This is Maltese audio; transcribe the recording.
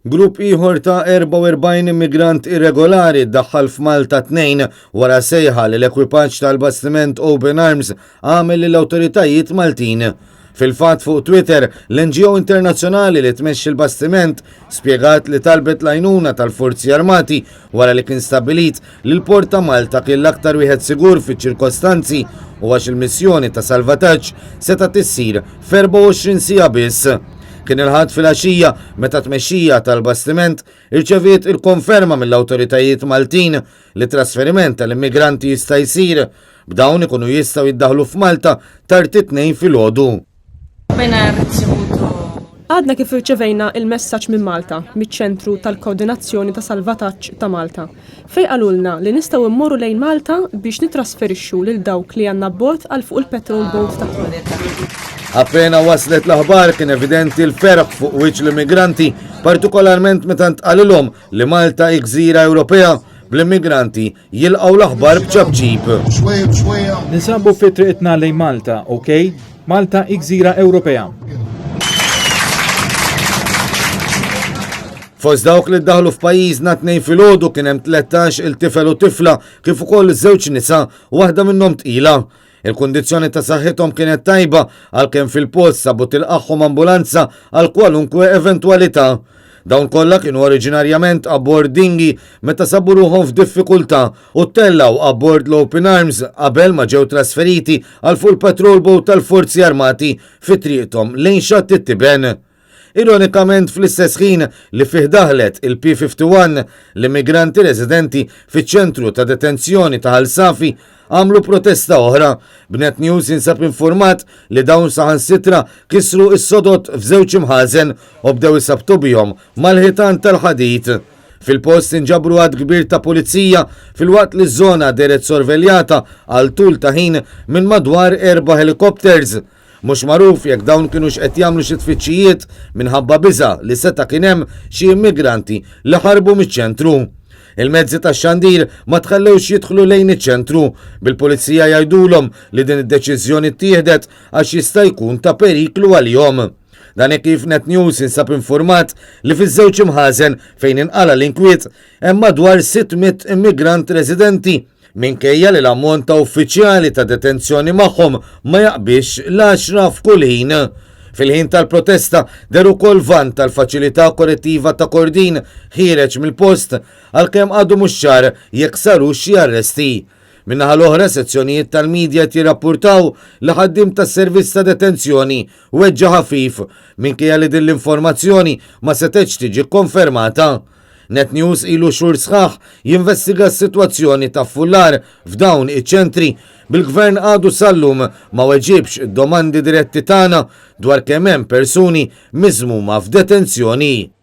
Grupp ieħor ta' 44 immigrant irregolari ddaħħal f'Malta t-Tnejn wara sejħa li l-ekwipaġġ tal-bastiment Open Arms għamel lill-awtoritajiet Maltin. Fil-fatt fuq Twitter, l-NGO internazzjonali li tmexxi l-bastiment spjegat li talbet l-għajnuna tal-Forzi Armati wara li kien stabbilit li l-port ta' Malta kien l-aktar wieħed sigur fiċ-ċirkostanzi u għax il-missjoni ta' salvataġġ setgħet issir f'24 siegħa biss. Kien il-Ħadd filgħaxija meta t-tmexxija tal-bastiment irċeviet il-konferma mill-awtoritajiet Maltin li t-trasferiment tal-immigranti jista' jsir, b'dawn ikunu jistgħu jiddaħħlu f'Malta tard it-Tnejn filgħodu. Għadna kif irċevejna il-messaġġ minn Malta, miċ-Ċentru tal-Koordinazzjoni ta' Salvataġġ ta' Malta, fejn qalulna li nistgħu mmorru lejn Malta biex nittrasferixxu lil dawk li għandna abbord għal fuq il-patrol boat tagħhom. Appena waslet l-aħbar kien evidenti l-ferħ fuq wiċċ l-immigranti, partikolarment meta ntqalilhom li Malta hi gżira Ewropea, bl-immigranti jilqgħu l-aħbar b'ċapċip. Ninsabu fi triqitna lejn Malta, ok? Malta hi gżira Ewropea. Fost dawk li ddaħlu f'pajjiżna tnejn filgħodu kien hemm 13 il-tifel u tifla kif ukoll żewġ nisa, waħda minnhom tqila. Il-kundizzjoni ta' saħħithom kienet tajba għalkemm fil-post sabu tilqagħhom ambulanza għal kwalunkwe eventwalità. Dawn kollha kienu oriġinarjament abbord dinghy meta sabu ruħhom f'diffikultà u ttellgħu abbord l-Open Arms qabel ma ġew trasferiti għal fuq il-patrol boat tal-Forzi Armati fi triqthom lejn Xatt it-Tiben. Ironikament fl-istess ħin li fih daħlet il-P51, l-immigranti residenti fiċ-ċentru ta' detenzjoni ta' Ħal Safi għamlu protesta oħra. B'Net News jinsab infurmat li dawn saħansitra kisru s-sodod f'żewġ imħażen u bdew isabbtu bihom mal-ħitan tal-ħadid. Fil-post inġabru għadd kbir ta' pulizija filwaqt li ż-żona dehret sorveljata għal tul ta' ħin minn madwar erba' helikopters. Mhux magħruf jekk dawn kinux qed jagħmlu xi tfittxijiet minħabba biża' li seta' kien hemm xi immigranti li ħarbu miċ-ċentru. Il-mezzi tax-xandir ma tħallewx jidħlu lejn iċ-ċentru, bil-pulizija jgħidulhom li din id-deċiżjoni ttieħdet għax jista' jkun ta' periklu għalihom. Dan hekk kif Net News jinsab infurmat li fiż-żewġ imħażen fejn inqala' l-inkwiet hemm madwar 600 immigrant residenti minkejja li l-ammont ta' uffiċjali ta' detenzjoni magħhom ma jaqbiżx l-għaxra f'kull ħin. Fil-ħin tal-protesta deher ukoll vann tal-Faċilità Korrettiva ta' Kordin ħiereġ mill-post għalkemm għadu mhux ċar jekk sarux xi arresti. Min-naħa l-oħra sezzjonijiet tal-media qed jirrappurtaw li ħaddiem tas-servizz ta' detenzjoni weġġa' ħafif minkejja li din l-informazzjoni ma setgħetx tiġi kkonfermata. Net News ilu xhur sħaħ jinvestiga s-sitwazzjoni ta' ffullar f'dawn iċ-ċentri, bil-Gvern għadu sal-lum ma weġibx domandi diretti tagħna dwar kemm hemm persuni miżmuma f'detenzjoni.